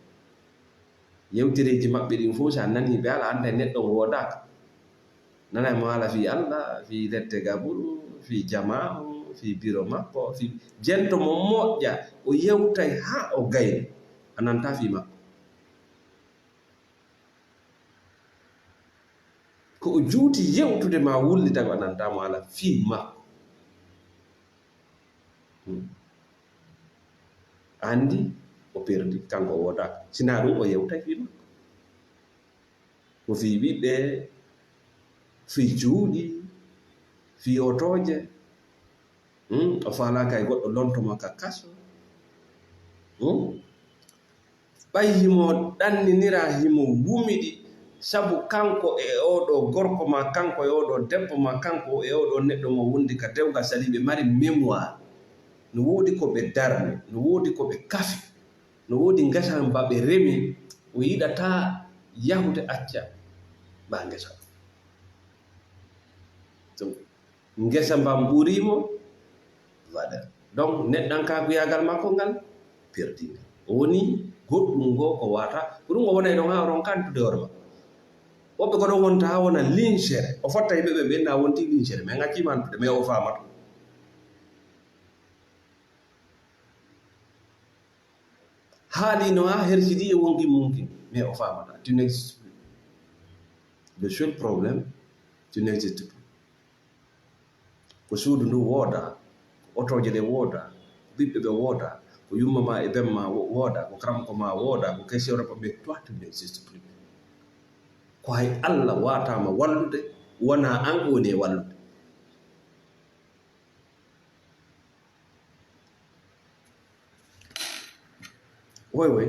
Yewtereeji maɓɓe ɗin fof, so a nanii ɓe, ala annda e neɗɗo woodaaka. Nana mo haala fii Allah, fii lette gaburu, fii jamaamu, fii biro makko, fii jento mo moƴƴa, o yewtay haa o gayna, a nanta fii makko. Ko o juuti yewtude ma wullita ko a nanta mo haala fii makko. Hmm. Anndi o perdi, kanko o woodaaka. Sinaa ɗum o yewtay fii makko. Ko fii ɓiɓɓe, fii cuuɗi, fii otooje. Hmm? O faalaaka e goɗɗo lonto mo ka kaso. Hmm? Ɓay himo ɗanninira, himo wumidi, sabu kanko e oo ɗoo gorko maa, kanko e oo ɗoo debbo maa, kanko e oo ɗoo neɗɗo mo wondi ka dewgal, sali ɓe mari mémoire. No woodi ko ɓe darni, no woodi ko ɓe kafi, no woodi ngesa mba ɓe remi, o yiɗataa yahude acca ba ngesa. Donc, ngesa mban ɓurii mo valeur. Donc, neɗɗankaakuyaagal makko ngal perdii ngal. O woni goɗɗum ngoo ko waata, ko ɗum o wonay ɗon haa o ronka antude hoore makko. Woɓɓe ko ɗon wonta haa wona lincere. O fotta yimɓe ɓe, ɓen na wonti lincere, mais ngacciima antude, mais o faamato. Haalino haa hersidi e wonki mum kin, mais o faamata. Tu n'existes plus. Le seul problème, tu n'existes plus. Ko suudu ndu wooda, ko otooje ɗe wooda, ko ɓiɓɓe ɓe wooda, ko yumma ma e ben ma wo-, wooda, ko karamoko ma wooda, ko kesi Europe, mais toi, tu n'existes plus. Ko hay Allah waataama wallude, wonaa an woni e wallude. Woy, woy.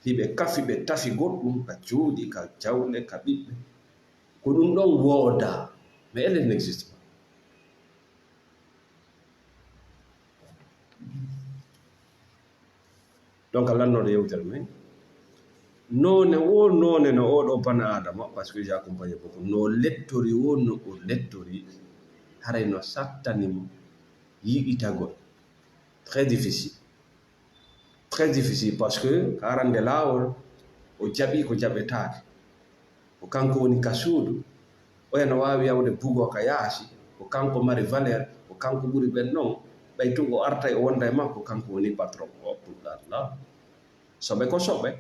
Hiɓe kafi, ɓe tafi goɗɗum, ka cuuɗi, ka jawle, ka ɓiɓɓe. Ko ɗum ɗon wooda. Mais elle n'existe pas. Donc, a lannoɗo yewtere men. Noone wo noone no oo ɗoo bana Adama, parce que j'ai accompagné beaucoup. No lettori wo no o lettori, haray no sattani mo yiɗitagol. Très difficile. Très difficile, parce que ka arande laawol, o jaɓi ko jaɓetaake. Ko kanko woni ka suudu. Oya no waawi yawde bugo ka yaasi. Ko kanko mari valeur. Ko kanko ɓuri ɓen non. Ɓay tun o artay o wonda e makko, kanko woni patron. O puɗɗa la. Soɓe ko soɓe.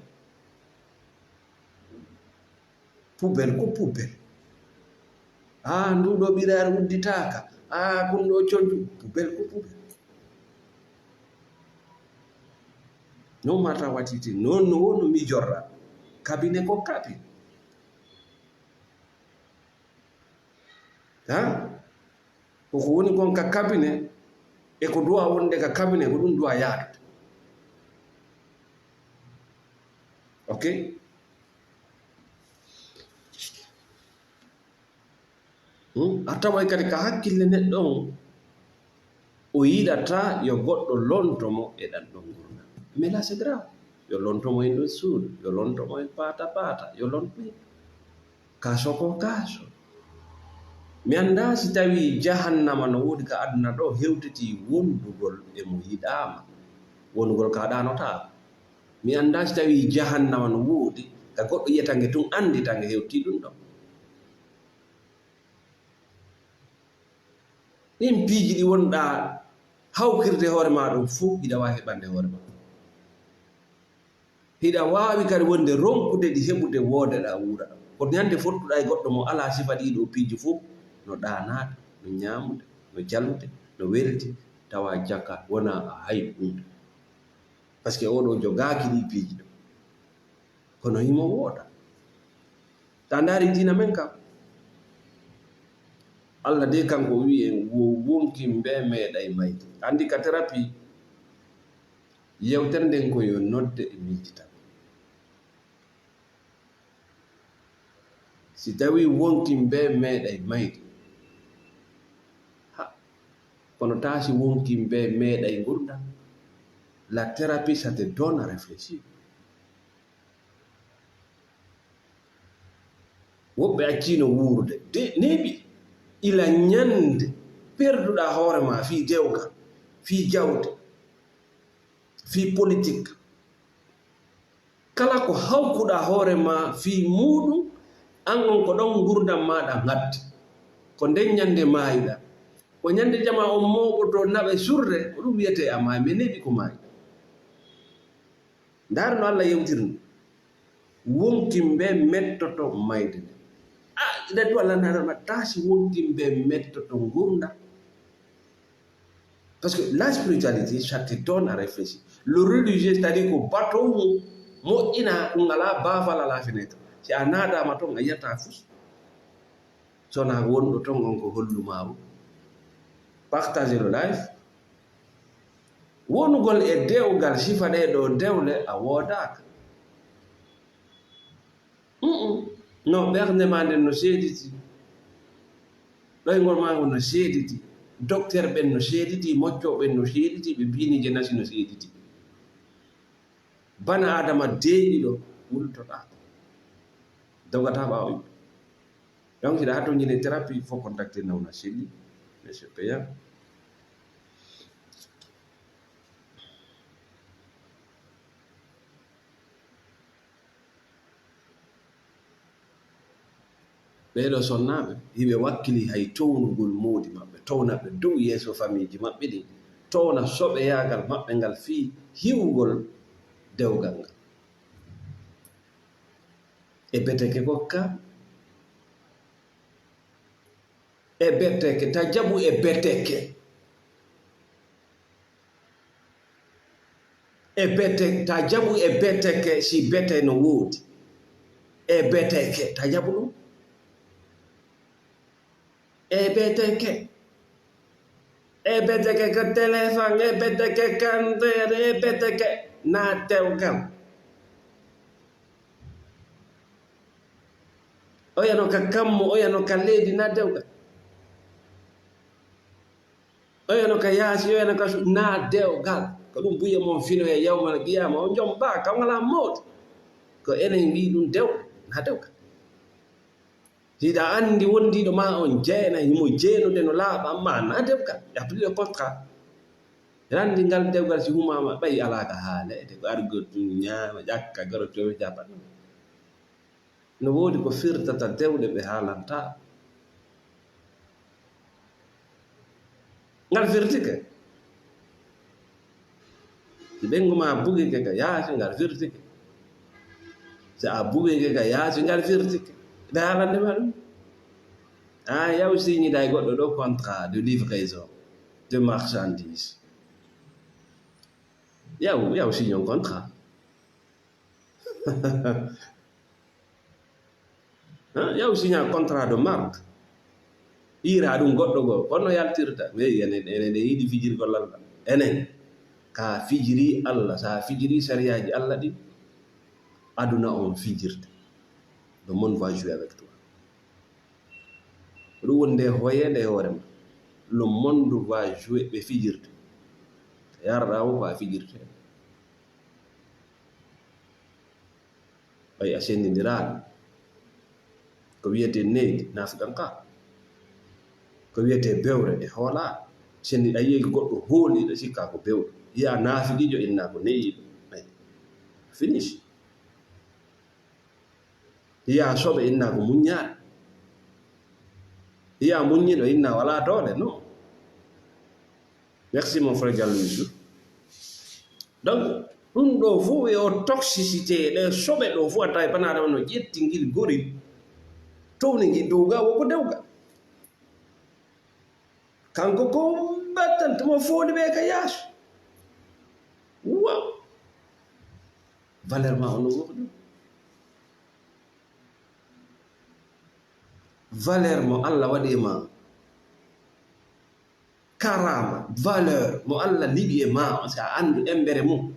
Poubelle ko poubelle. Ah, ndu ɗoo ɓiraare udditaaka. Ah, kun ɗoo conju. Poubelle ko poubelle. No mata watiti. Non no wonu mijorra. Kabine ko kabi. Ha? Ko ko woni kon ka kabine, e ko duwa wonde ka kabine, ko ɗum duwa yaadude. Ok? Hmm? A taway kadi ka hakkille neɗɗo on, o yiɗata yo goɗɗo lonto mo e ɗan ɗon ngurndan. Mais là, c'est grave. Yo lonto mo en ɗon suudu, yo lonto mo en paata paata, yo lonto mo en kaaso ko kaaso. Mi anndaa si tawii jahannama no woodi ka aduna ɗoo hewtitii wondugol e mo yiɗaama, wondugol ka ɗaanotaako. Mi anndaa si tawii jahannama no woodi ka goɗɗo yi'ata nge tun anndi ta nge hewtii ɗun ɗon. Ɗin piiji ɗi wonɗaa hawkirde hoore maa ɗon fow, hiɗa waawi heɓande hoore maa. Hiɗa waawi kadi wonde ronkude ɗi heɓude woodeɗaa wuura. Ko ñande fottuɗaa e goɗɗo mo alaa sifa ɗii ɗoo piiji fow, no ɗaanaade, no ñaamude, no jalude, no weldi, tawa jaka wonaa hay huunde. Parce que oo ɗoo jogaaki ɗii piiji ɗoo. Kono himo wooda. Ta ndaari diina men kan. Allah de kanko wi'i en wo-, wonkin be meeɗay mayde. Andi ka terapi, yewtere nden ko yo nodde e miijita. Si tawi wonkin be meeɗay mayde, ha, kono taa si wonkin be meeɗay ngurndan, la thérapie, ça te donne à réfléchir. Woɓɓe acciino wuurude. De, neeɓi ila ñande perduɗaa hoore maa fii dewgal, fii jawdi, fii politik. Kala ko hawkuɗaa hoore maa fii muuɗum, an on ko ɗon ngurndan maaɗa ŋatti. Ko nden ñande maayiɗaa. Ko ñande jamaa on mooɓotoo naɓe surre, ko ɗum wiyetee a maayi, mais neeɓi ko maayi. Ndaar no Allah yewtirni. Wonkin be mettoto mayde nde. Ah, ina duwa lannaanama taasi wonkin be mettoto ngurndan. Parce que la spiritualité, ça te donne à réfléchir. Le religieux, c'est-à-dire ko bateau mo, moƴƴina ko ngalaa baafal, alaa fenêtre. Si a naadaama ton, a yiyata fus. Sona wonɗo ton on ko hollumaa o. Partager le live. Wonugol e dewgal sifa ɗee ɗoo dewle a woodaaka. Mm-mm. No ɓernde maa nden no seediti, ɗoyngol maa ngol no seediti, docteur ɓen no seediti, moccooɓe ɓen no seediti, ɓe biinije nasi no seediti. Bana Adama deeƴiɗo wultotaako, dogataa ɓaawo yimɓe. Donc, hiɗa hatonjine thérapie, il faut contacter Nawna Selli, monsieur Payne. Ɓee ɗoo sonnaaɓe, hiɓe wakkili hay townugol moodi maɓɓe, towna ɓe dow yeeso famiiji maɓɓe ɗin, towna soɓeyaagal maɓɓe ngal fii hiwugol dewgal ngal. E beteke kokka, e beteke, ta jaɓu e beteke. E bete, ta jaɓu e beteke, si bete no woodi. E beteke, ta jaɓu ɗum. E beteke. E beteke ko téléphone, e beteke ko ordinateur, e beteke na dewgal. Oya no ka kammu, oya no ka leydi, na dewgal. Oya no ka yaasi, oya no ka su-, na dewgal. Ko ɗum buye mon finoye yawmal qiyama, o jom ba, ka ngala mawɗi. Ko enen wi ɗum dew, na dewgal. Hiɗa anndi wondiiɗo ma on jeena, himo jeenude no laaɓa, amma na dewgal. Y a plus de contrat. Ranndi ngal dewgal si humama, ɓay alaa ka haalede, ko argol ɗum ñaama, ƴakka, goro, towe, japa. No woodi ko firtata dewɗe ɓe haalanta. Ngal firtike. Si ɓengu ma bugike ka yaasi, ngal firtike. Si a bugike ka yaasi, ngal firtike. Ɓe haalande ma ɗum. A yaw signida e goɗɗo ɗo contrat de livraison de marchandise. Yaw, yaw signon contrat. Hein, yaw signa contrat de marque. Ira ɗum goɗɗo goo, kono yaltirta. Mais enen, enen, enen yiɗi fijirgol Allah. Enen, ka fijiri Allah, sa fijiri sariyaaji Allah ɗin, aduna on fijirta. Le monde va jouer avec toi. Ko ɗum woni nde hoyeende e hoore ma. Le monde va jouer, ɓe fijirta. Yarɗa o ko a fijirta. Ɓay a senndindiraali. Ko wiyetee neydi, nafiqanka. Ko wiyetee bewre, e hoolaa. Senndi, a yi'ay goɗɗo hooli, ɗo sikka ko bewɗo. Yi'a nafiqiijo, inna ko neyiiɗo. Ay, finish. Yi'a soɓe, inna ko muññaaɗo. Yi'a muññiiɗo, inna walaa doole, non. Merci, mon frère Diallo Youssou. Donc, ɗum ɗo fof e o toxicité, ɗe soɓe ɗo fof a tawi bana ɗo no ƴetti ngil goril, towni ngil dow ga, woko dewga. Kanko ko battanto mo foodi ɓe ka yaaso. Wa valeur ma on no woko ɗum. Valeur mo Allah waɗi e ma. Karama, valeur mo Allah liɓi e ma on, si a anndu embere mum,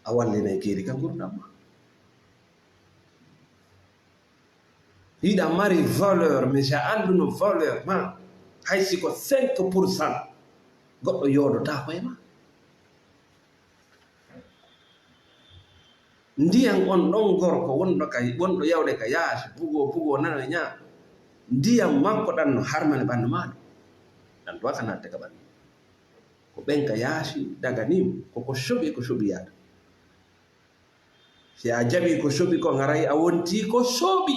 a wallinay keeri ka ngurdam ma. Hiɗa mari valeur, mais si a annduno valeur ma, hay si ko cinq pour cent, goɗɗo yoodotaako e ma. Ndiyan on ɗon gorko wonɗo ka, wonɗo yawde ka yaasi, bugo, bugo, nano e ñaa. Ndiyan makko ɗan no harmani ɓanndu maa ɗum. Ɗan duwata naatde ka ɓanndu. Ko ɓen ka yaasi daganii mo, ko ko soɓi, ko soɓi yaata. Si a jaɓi ko soɓi ko, haray a wonti ko soɓi.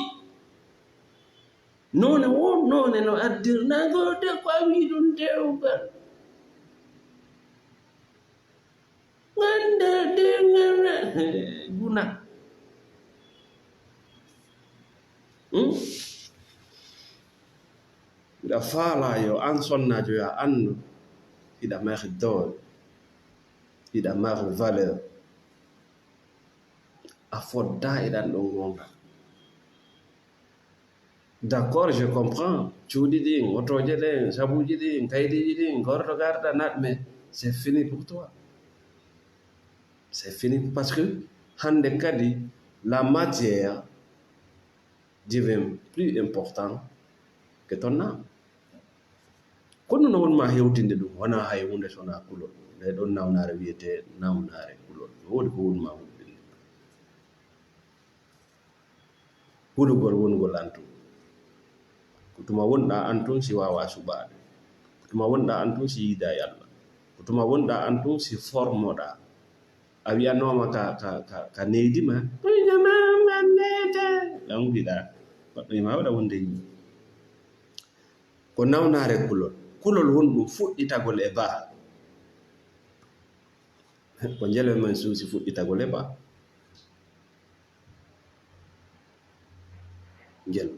Noone won, noone no addirnagol de ko a wii ɗum dewgal. Ganda de ganda. Guna. Hmm? Nga faala yo an sonnaajo yo a annu. Hiɗa mari doole. Hiɗa mari valeur. A fodda e ɗan ɗon gonga. D'accord, je comprends. Cuuɗi ɗin, otooje ɗen, sabuuji ɗin, kaydiiji ɗin, gorto garda nat, mais c'est fini pour toi. C'est fini parce que hannde kadi la matière devient plus important que ton âme. Kono no wonma hewtinde ɗum, wona hay huunde so wona kulol. Nde ɗon nawnaare wiyetee nawnaare kulol. No woodi ko wonma hulɓinde. Hulugol wonugol an tun. Ko tuma wonɗaa an tun si waawaa suɓaade. Ko tuma wonɗaa an tun si yiidaa e Allah. Ko tuma wonɗaa an tun si formoɗaa. A wi'anooma ka, ka, ka, ka neydi ma, "Ɗum ne ma, ma neyde." Ɗan wi'ɗaa, goɗɗo e ma waɗa wonde yimɓe. Ko nawnaare kulol. Kulol honɗum? Fuɗɗitagol e baa. Ko njelo men suusi fuɗɗitagol e baa. Ngel.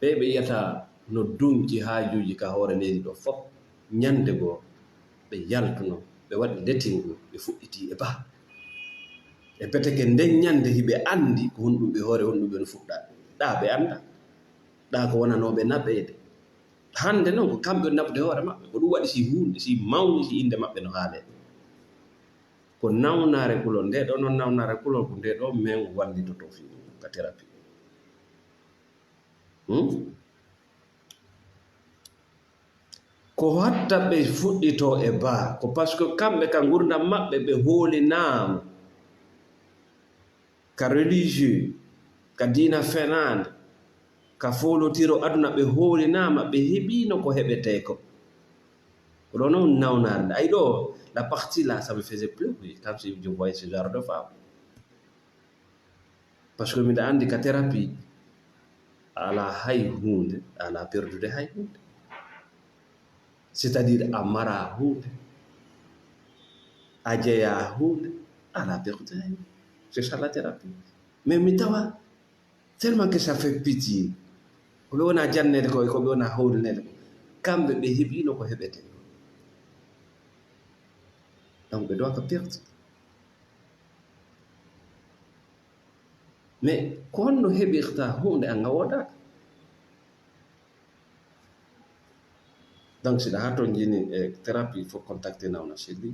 Ɓe ɓe yiyata no dunki haajuuji ka hoore leydi ɗo fof, ñande goo ɓe yaltuno, ɓe waɗi letingu, ɓe fuɗɗiti e baa. E peteke nden ñande hiɓe anndi ko honɗum ɓe hoore, honɗum ɓe no fuɗɗa. Ɗaa ɓe annda. Ɗaa ko wonanooɓe naɓeede. Hannde noon ko kamɓe woni naɓude hoore maɓɓe. Ko ɗum waɗi si huunde, si mawni, si innde maɓɓe no haalee. Ko nawnaare kulol. Nde ɗo noon nawnaare kulol, ko nde ɗo men wallitoto fii mum ka thérapie. Hmm? Ko hatta ɓe fuɗɗitoo e baa, ko parce que kamɓe ka ngurdam maɓɓe ɓe hoolinaama ka religieux, ka diina fenaande, ka foolotiro aduna, ɓe hoolinaama, ɓe heɓiino ko heɓetee ko. Ko ɗo noon nawnaare nde. Ay ɗo, la partie là, ça me faisait pleurer quand je voyais ce genre de femme. Parce que miɗa anndi ka thérapie, a alaa hay huunde, a alaa perdude hay huunde. C'est-à-dire a maraa huunde, a jeyaa huunde, a alaa perdude hay huunde. C'est ça la thérapie. Mais mi tawa, tellement que ça fait pitié. Ko ɓe wona janneede ko, ko ɓe wona howlineede ko. Kamɓe ɓe heɓiino ko heɓetee. Donc ɓe doit ko perte. Mais ko honno heɓirta huunde an a woodaaka? Donc si ɗa haa ton jini e thérapie, fof contacté nawna selli.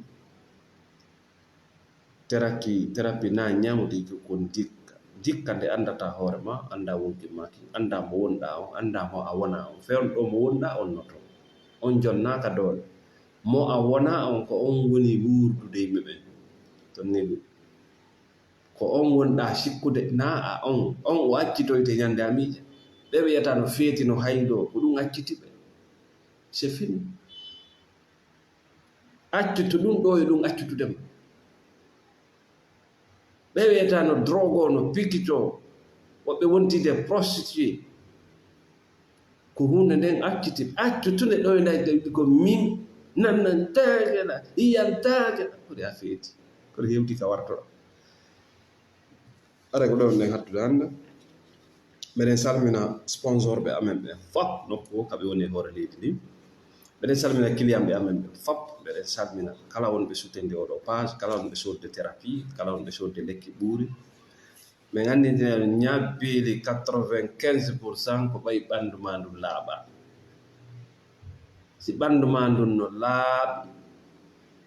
Thérapie, thérapie na ñawdi ko, ko ndikka. Ndikka nde anndata hoore ma, annda wonki ma ki, annda mo wonɗa on, annda mo a wona on. Fewndo ɗo mo wonɗa on no ton. On jonnaaka doole. Mo a wona on ko on woni wuurdude yimɓe ɓen. Ton neli. Ko on wonɗa sikkude, naa a on, on o accitoyte ñande a miija. Ɓe wiyata no feeti, no haydo, ko ɗum acciti ɓe. C'est fini. Accutu ɗum ɗo e ɗum accutude ma. Ɓe wiyata no drogo, no pikito, woɓɓe wontide prostitué. Ko huunde nden acciti, accu tun e ɗoyndayde ko min nannantaake la, yiyantaake la. Ko ɗi a feeti, ko ɗi hewti ka wartoro. Aray ko ɗo nden hattude hannde. Meɗen salmina sponsorɓe amen ɓen fop, nokku o ka ɓe woni e hoore leydi ndi. Meɗen salmina clientɓe amen ɓen fop. Meɗen salmina kala wonɓe soutenir oɗo page, kala wonɓe sodde thérapie, kala wonɓe sodde lekki ɓuuri. Min anndintinaa ɗum ñabbiili quatre-vingt-quinze pour cent ko ɓay ɓanndu maa ndun laaɓaa. Si ɓanndu maa ndun no laaɓi,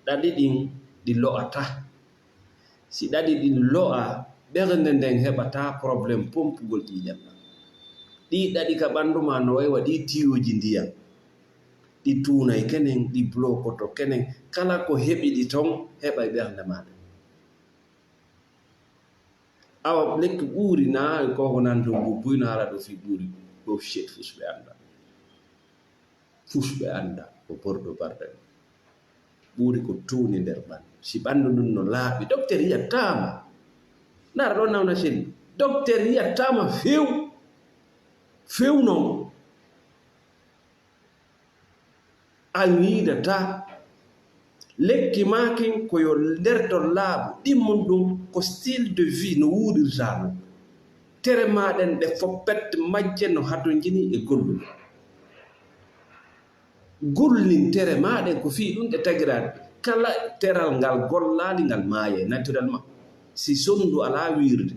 ɗaɗi ɗin ɗi lo'ataa. Si ɗaɗi ɗin lo'aa, ɓernde nden heɓataa problème pompugol ƴiiƴan ɗan. Ɗii ɗaɗi ka ɓanndu maa no way wa ɗii tiyooji ndiyan. Ɗi tuunay kenen, ɗi blokoto kenen. Kala ko heɓi ɗi ton, heɓay ɓernde maa nden. Awa lekki ɓuuri na ko ko nan dow ngu buy na ala ɗo fi ɓuuri ɗo, shet fus ɓe annda. Fus ɓe annda ko bordo barda. Ɓuuri ko tuuni nder ɓanndu. Si ɓanndu ndun no laaɓi, docteur yiyattaama. Nara ɗo nawna seni. Docteur yiyattaama few. Few non. A ñiidataa. Lekki maa kin ko yo nder ton laaɓu, ɗimmun ɗum ko style de vie no wuurirtaa non. Tere maa ɗen ɗe foppet majje no hatonjini e gollude. Gullin tere maa ɗen ko fii ɗum ɗe tagiraade. Kala teral ngal gollaali ngal maayay naturellement. Si sonndu alaa wiirde.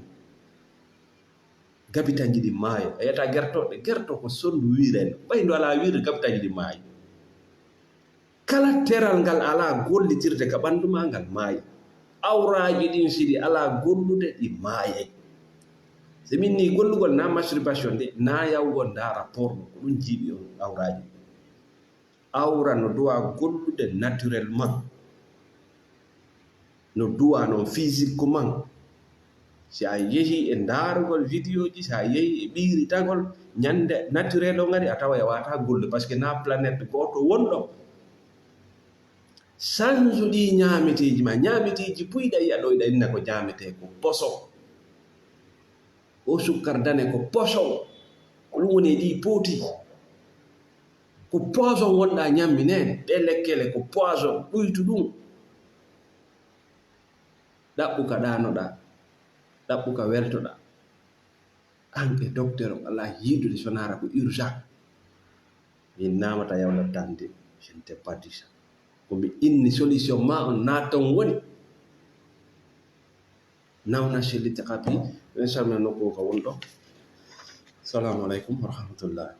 Gabitanji ɗi maayo. A yiyata gertoɗe, gerto ko sonndu wiirende. Ɓay ndu alaa wiirde, gabitanji ɗi maayo. Kala teral ngal alaa gollitirde ka ɓanndu maa, ngal maayi. Awraaji ɗin, si ɗi alaa gollude, ɗi maayay. Si min nii gollugol, na masturbation de, na yawugol ndaara porno, ko ɗum jiiɓi on awraaji. Awra no duwa gollude naturellement, no duwa non physiquement. Si a yehi e ndaarugol vidéoji, si a yehi e ɓiiritagol, ñande naturel o ngari, a tawa yawata golle, parce que na planète gooto wonɗo. Sanju ɗi ñaameteeji ma, ñaameteeji puy ɗa yiya ɗo, ɗa inna ko ñaametee, ko poson. O sukkar dane ko poson. Ko ɗum woni e ɗi pooti. Ko poison wonɗa ñammi nen, ɗe lekkele ko poison, ɗuytu ɗum. Ɗaɓɓu ka ɗaanoɗa, ɗaɓɓu ka weltoɗa. An e docteur on, alaa yiidude so naara ko urgent. Min namata yawla tande, je ne t'ai pas dit ça. Ko mi inni solution ma on na ton woni. Nawna selli takapi, en salmina nokku ka woni ɗo. Salamu aleykum wa rahmatullah.